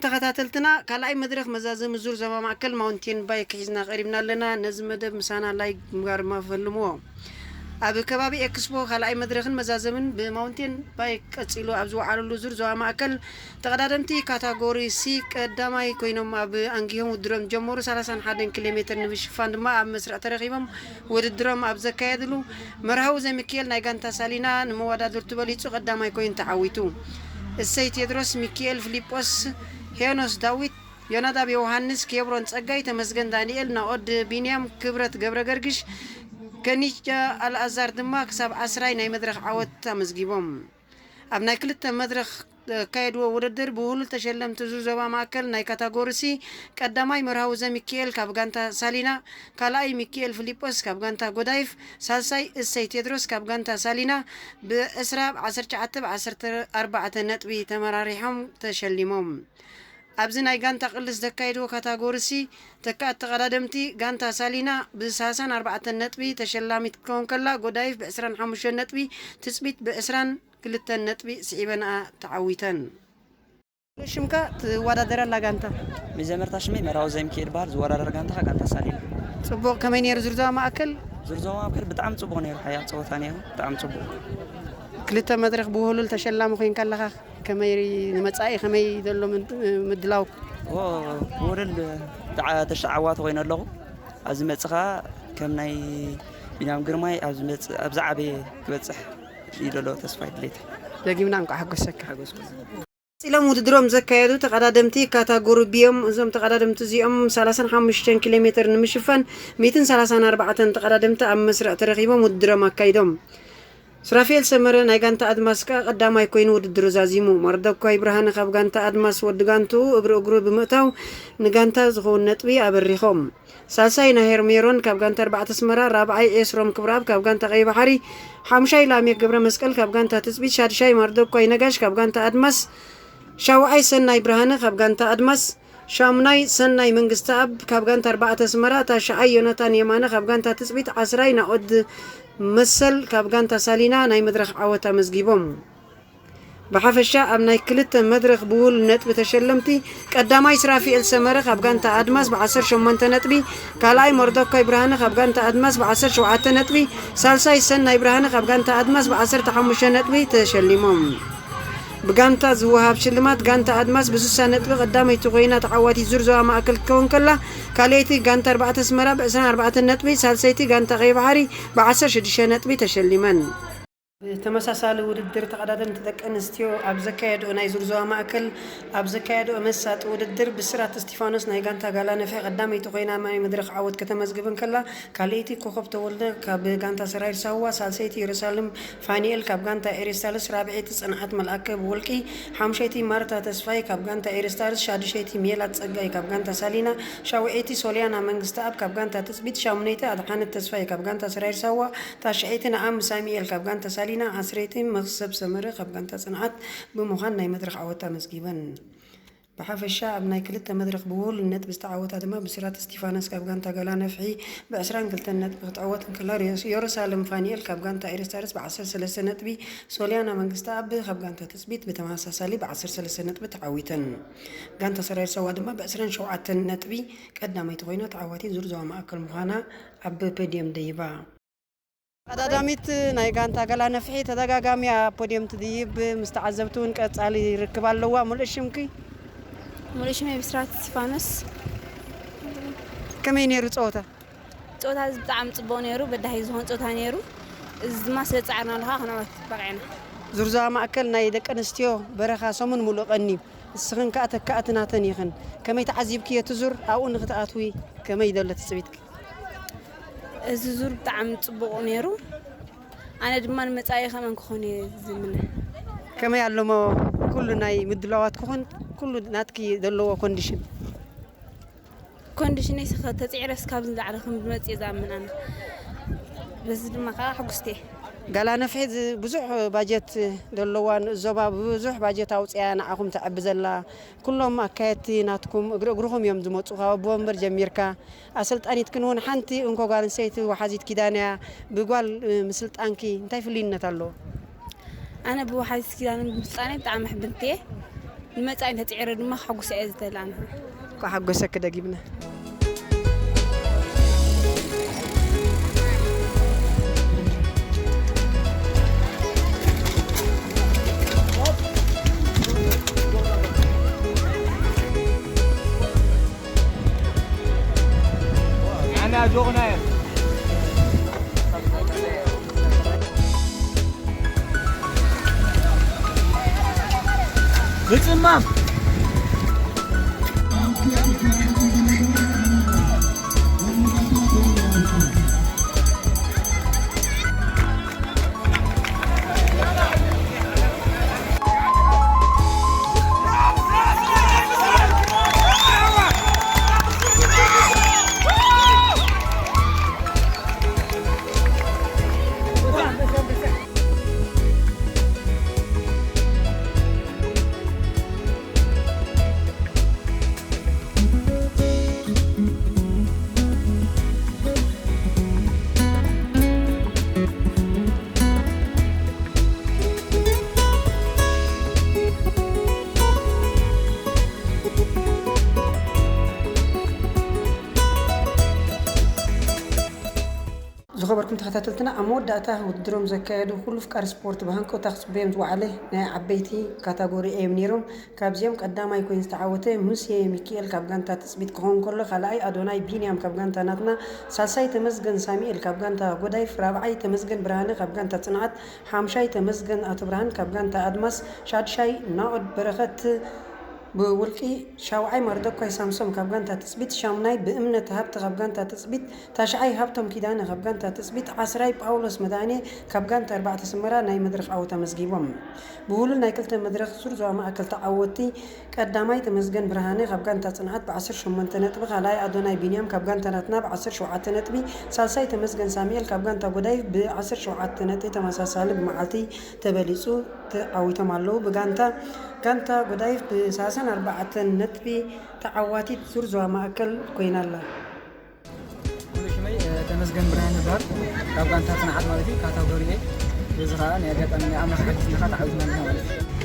ተኸታተልትና፣ ካልኣይ መድረኽ መዛዘሚ ዙር ዞባ ማእከል ማውንቴን ባይክ ሒዝና ቀሪብና ኣለና። ነዚ መደብ ምሳና ላይክ ምግባር ማፈልምዎ። ኣብ ከባቢ ኤክስፖ ካልኣይ መድረኽን መዛዘምን ብማውንቴን ባይክ ቀጺሉ ኣብ ዝወዓለሉ ዙር ዞባ ማእከል፣ ተቐዳደምቲ ካታጎሪ ሲ ቀዳማይ ኮይኖም ኣብ ኣንጊሆም ውድድሮም ጀመሩ። ሰላሳን ሓደን ኪሎ ሜትር ንምሽፋን ድማ ኣብ መስርዕ ተረኺቦም ውድድሮም ኣብ ዘካየድሉ፣ መርሃዊ ዘሚካኤል ናይ ጋንታ ሳሊና ንመወዳድርቱ በሊጹ ቀዳማይ ኮይኑ ተዓዊቱ። እሰይ ቴድሮስ፣ ሚካኤል ፊሊጶስ፣ ሄኖስ ዳዊት፣ ዮናዳብ ዮሃንስ፣ ኬብሮን ጸጋይ፣ ተመስገን ዳንኤል፣ ናኦድ ቢንያም፣ ክብረት ገብረ ገርግሽ፣ ከኒጃ ኣልኣዛር ድማ ክሳብ ዓስራይ ናይ መድረኽ ዓወት ኣመዝጊቦም። ኣብ ናይ ክልተ መድረኽ ዘካየድዎ ውድድር ብውህሉል ተሸለምቲ ዙር ዞባ ማእከል ናይ ካታጎሪ ሲ ቀዳማይ መርሃዊ ዘሚካኤል ካብ ጋንታ ሳሊና፣ ካልኣይ ሚካኤል ፊሊጶስ ካብ ጋንታ ጎዳይፍ፣ ሳልሳይ እሰይ ቴድሮስ ካብ ጋንታ ሳሊና ብዕስራ ብ ዓሰርተ ትሽዓተ ብ ዓሰርተ ኣርባዕተ ነጥቢ ተመራሪሖም ተሸሊሞም። ኣብዚ ናይ ጋንታ ቅልስ ዘካየድዎ ካታጎሪ ሲ ተካእቲ ተቐዳደምቲ፣ ጋንታ ሳሊና ብሰላሳን ኣርባዕተን ነጥቢ ተሸላሚት ክትከውን ከላ፣ ጎዳይፍ ብዕስራን ሓሙሽተን ነጥቢ፣ ትጽቢት ብዕስራን ክልተን ነጥቢ ስዒበንኣ ተዓዊተን። ሽምካ ትወዳደረላ ጋንታ? መጀመርታ ሽመይ መርሃዊ ዘሚካኤል ይበሃል። ዝወዳደር ጋንታ ከኣ ጋንታ ሳሊና። ጽቡቕ። ከመይ ነይሩ ዙር ዞባ ማእከል? ዙር ዞባ ማእከል ብጣዕሚ ጽቡቕ ነይሩ። ሓያል ጸወታ ነይሩ። ብጣዕሚ ጽቡቕ። ክልተ መድረኽ ብውህሉል ተሸላሚ ኮይንካ ኣለኻ። ከመይ፣ ንመጻኢ ከመይ ዘሎ ምድ-፣ ምድላው? ኦ፣ ብውህሉል ተዓ-፣ ተዓዋቲ ኮይነ ኣለኹ። ኣብ ዝመጽእ ከኣ ከም ናይ ቢንያም ግርማይ ኣብ ዝመጽእ፣ ኣብ ዝዓበየ ክበጽሕ እዩ ዘሎ ተስፋ ድሌት። ደጊምና እንቋዕ ሓጎሰካ። ሓጎስኩም። ቀጺሎም ውድድሮም ዘካየዱ ተቐዳደምቲ ካታጎሪ ቢ እዮም። እዞም ተቐዳደምቲ እዚኦም ሰላሳን ሓሙሽተን ኪሎ ሜትር ንምሽፋን ሚእትን ሰላሳን ኣርባዕተን ተቐዳደምቲ ኣብ መስርዕ ተረኺቦም ውድድሮም ኣካይዶም። ሱራፌል ሰመረ ናይ ጋንታ ኣድማስ ከኣ ቀዳማይ ኮይኑ ውድድሩ ዛዚሙ። መርደኳይ ብርሃነ ካብ ጋንታ ኣድማስ ወዲ ጋንትኡ እግሪ እግሩ ብምእታው ንጋንታ ዝኸውን ነጥቢ ኣበሪኾም። ሳልሳይ ናሄር ሜሮን ካብ ጋንታ ኣርባዕተ ኣስመራ፣ ራብዓይ ኤስሮም ክብረኣብ ካብ ጋንታ ቀይ ባሕሪ፣ ሓሙሻይ ላሜክ ገብረ መስቀል ካብ ጋንታ ትጽቢት፣ ሻድሻይ ማርደኳይ ነጋሽ ካብ ጋንታ ኣድማስ፣ ሻውዓይ ሰናይ ብርሃነ ካብ ጋንታ ኣድማስ፣ ሻሙናይ ሰናይ መንግስተኣብ ካብ ጋንታ ኣርባዕተ ኣስመራ፣ ታሽዓይ ዮናታን የማነ ካብ ጋንታ ትጽቢት፣ ዓስራይ ናኦድ መሰል ካብ ጋንታ ሳሊና ናይ መድረኽ ዓወት ኣመዝጊቦም። ብሓፈሻ ኣብ ናይ ክልተ መድረኽ ብውል ነጥቢ ተሸለምቲ፣ ቀዳማይ ስራፊኤል ሰመረ ካብ ጋንታ ኣድማስ ብ ዓሰርተ ሸሞንተ ነጥቢ፣ ካልኣይ መርዶካይ ብርሃነ ካብ ጋንታ ኣድማስ ብ ዓሰርተ ሸውዓተ ነጥቢ፣ ሳልሳይ ሰናይ ብርሃነ ካብ ጋንታ ኣድማስ ብ ዓሰርተ ሓሙሽተ ነጥቢ ተሸሊሞም። ብጋንታ ዝወሃብ ሽልማት፣ ጋንታ ኣድማስ ብ ስሳ ነጥቢ ቀዳመይቲ ኮይና ተዓዋቲት ዙር ዞባ ማእከል ክትከውን ከላ፣ ካልኣይቲ ጋንታ ኣርባዕተ ኣስመራ ብ ዕስራን ኣርባዕተን ነጥቢ፣ ሳልሰይቲ ጋንታ ቀይ ባሕሪ ብ ዓሰርተ ሽዱሽተ ነጥቢ ተሸሊመን። ብተመሳሳሊ ውድድር ተቐዳደምቲ ደቂ ኣንስትዮ ኣብ ዘካየድኦ ናይ ዙር ዞባ ማእከል ኣብ ዘካየድኦ መሳጢ ውድድር ብስራት እስቲፋኖስ ናይ ጋንታ ጋላ ነፍሒ ቀዳመይቲ ኮይና ናይ መድረኽ ዓወት ከተመዝግብ እንከላ፣ ካልኣይቲ ኮኸብ ተወልደ ካብ ጋንታ ሰራዊት ሳዋ፣ ሳልሰይቲ የሩሳሌም ፋኒኤል ካብ ጋንታ ኤሪስታልስ፣ ራብዐይቲ ጽንዓት መልኣከ ብወልቂ፣ ሓሙሸይቲ ማርታ ተስፋይ ካብ ጋንታ ኤሪስታልስ፣ ሻዱሸይቲ ሜላት ጸጋይ ካብ ጋንታ ሳሊና፣ ሻውዐይቲ ሶልያና መንግስተኣብ ካብ ጋንታ ትጽቢት፣ ሻሙነይቲ ኣድሓነት ተስፋይ ካብ ጋንታ ሰራዊት ሳዋ፣ ታሽዐይቲ ነኣም ሳሚኤል ካብ ጋንታ ሳሊና፣ ዓስረይቲ መኽሰብ ሰመረ ካብ ጋንታ ጽንዓት ብምዃን ናይ መድረኽ ዓወት ኣመዝጊበን። ብሓፈሻ ኣብ ናይ ክልተ መድረኽ ብውህሉል ነጥቢ ዝተዓወታ ድማ ብስራት እስቲፋኖስ ካብ ጋንታ ጋላ ነፍሒ ብ ዕስራን ክልተን ነጥቢ ክትዕወት እንከላ፣ የሩሳሌም ፋኒኤል ካብ ጋንታ ኤሪስታልስ ብ ዓሰርተ ሰለስተ ነጥቢ፣ ሶልያና መንግስተኣብ ካብ ጋንታ ትጽቢት ብተመሳሳሊ ብ ዓሰርተ ሰለስተ ነጥቢ ተዓዊተን። ጋንታ ሰራዊት ሳዋ ድማ ብ ዕስራን ሸውዓተን ነጥቢ ቀዳመይቲ ኮይና ተዓዋቲት ዙር ዞባ ማእከል ምዃና ኣብ ፖድየም ደይባ። ተቐዳዳሚት ናይ ጋንታ ገላ ነፍሒ ተደጋጋሚ ኣብ ፖድየም ትድይብ፣ ምስ ተዓዘብቲ እውን ቀጻሊ ርክብ ኣለዋ። ሙሉእ ሽምኪ? ሙሉእ ሽመይ ብስራት እስቲፋኖስ። ከመይ ነይሩ ጸወታ? ጸወታ እዚ ብጣዕሚ ጽቡቕ ነይሩ፣ በዳሂ ዝኾን ጸወታ ነይሩ። እዚ ድማ ስለ ጻዕርናሉ ከዓ ክንዕወት በቒዕና። ዙር ዞባ ማእከል ናይ ደቂ ኣንስትዮ በረኻ ሰሙን ሙሉእ ቀንዩ። ንስኽን ከኣ ተካእቲ ናተን ኢኽን። ከመይ ተዓዚብክዮ እቲ ዙር? ኣብኡ ንኽትኣትዊ ከመይ ዘሎ ትጽቢትኪ? እዚ ዙር ብጣዕሚ ጽቡቕ ነይሩ። ኣነ ድማ ንመጻኢ ከምአን ክኾን እየ ዝምነ። ከመይ ኣሎሞ ኩሉ ናይ ምድላዋትክኹን ኩሉ ናትኪ ዘለዎ ኮንዲሽን? ኮንዲሽነይ ስኸ ተጽዒረስ ካብዚ ንላዕሊ ከም ዝመጽእ እየ ዝኣምን ኣነ። በዚ ድማ ከዓ ሕጉስቲ እየ። ጋላ ነፍሒ ዝ-፣ ብዙሕ ባጀት ዘለዋ ንእስ ዞባ ብዙሕ ባጀት ኣውፅያ ንዓኹም ተዕቢ ዘላ። ኩሎም ኣካየድቲ ናትኩም እግሪ እግርኹም እዮም ዝመፁ። ካብ ኣቦ ወንበር ጀሚርካ ኣሰልጣኒትክን እውን ሓንቲ እንኮ ጓል ኣንስተይቲ ወሓዚት ኪዳን እያ። ብጓል፣ እ፣ ምስልጣንኪ እንታይ ፍልይነት ኣለዎ? ኣነ ብወሓዚት ኪዳን ምስልጣነይ ብጣዕሚ ሕብንቲ እየ። ንመጻኢ እንተጽዒረ ድማ ከሐጉሳ እየ ዝደሊ ኣነ። እንኳዕ ሓጎሰኪ ደጊምና። ምጽማም። ዝኸበርኩም ተኸታተልትና፣ ኣብ መወዳእታ ውድድሮም ዘካየዱ ኩሉ ፍቃር ስፖርት ብሃንቀውታ ክፅበዮም ዝወዓለ ናይ ዓበይቲ ካታጎሪ እዮም ነይሮም። ካብዚኦም ቀዳማይ ኮይኑ ዝተዓወተ ሙሴ ሚኪኤል ካብ ጋንታ ትፅቢት ክኸውን ከሎ፣ ካልኣይ ኣዶናይ ቢንያም ካብ ጋንታ ናትና፣ ሳልሳይ ተመስገን ሳሙኤል ካብ ጋንታ ጎዳይፍ፣ ራብዓይ ተመስገን ብርሃነ ካብ ጋንታ ፅንዓት፣ ሓምሻይ ተመስገን ኣቶ ብርሃን ካብ ጋንታ ኣድማስ፣ ሻድሻይ ናኦድ በረኸት ብውልቂ፣ ሻውዓይ ማርደኳይ ሳምሶም ካብ ጋንታ ትፅቢት፣ ሻምናይ ብእምነት ሃብተ ካብ ጋንታ ትፅቢት፣ ታሽዓይ ሃብቶም ኪዳነ ካብ ጋንታ ትፅቢት፣ ዓስራይ ጳውሎስ መድሃኔ ካብ ጋንታ ኣርባዕተ ኣስመራ ናይ መድረኽ ዓወት ኣመዝጊቦም። ብውሉል ናይ ክልተ መድረኽ ዙር ዞባ ማእከል ተዓወትቲ፣ ቀዳማይ ተመስገን ብርሃነ ካብ ጋንታ ጽንዓት ብ ዓሰርተ ሸሞንተ ነጥቢ፣ ካልኣይ ኣዶናይ ቢንያም ካብ ጋንታ ናትና ብ ዓሰርተ ሸውዓተ ነጥቢ፣ ሳልሳይ ተመስገን ሳሙኤል ካብ ጋንታ ጎዳይፍ ብ ዓሰርተ ሸውዓተ ነጥቢ ተመሳሳሊ ብመዓልቲ ተበሊጹ ተዓዊቶም ኣለዉ። ብጋንታ ጋንታ ጎዳይፍ ብ ሰላሳን ኣርባዕተን ነጥቢ ተዓዋቲት ዙር ዞባ ማእከል ኮይና ኣላ። ኩሉ ሽመይ ተመስገን ብርሃን ይበሃል። ካብ ጋንታ ጽንዓት ማለት እዩ፣ ካታጎሪ ኤ። እዚ ኸኣ ናይ ኣጋጣሚ ናይ ኣምላኽ ሓጊዝና ኸኣ ተዓዊትና ኣለና ማለት እዩ።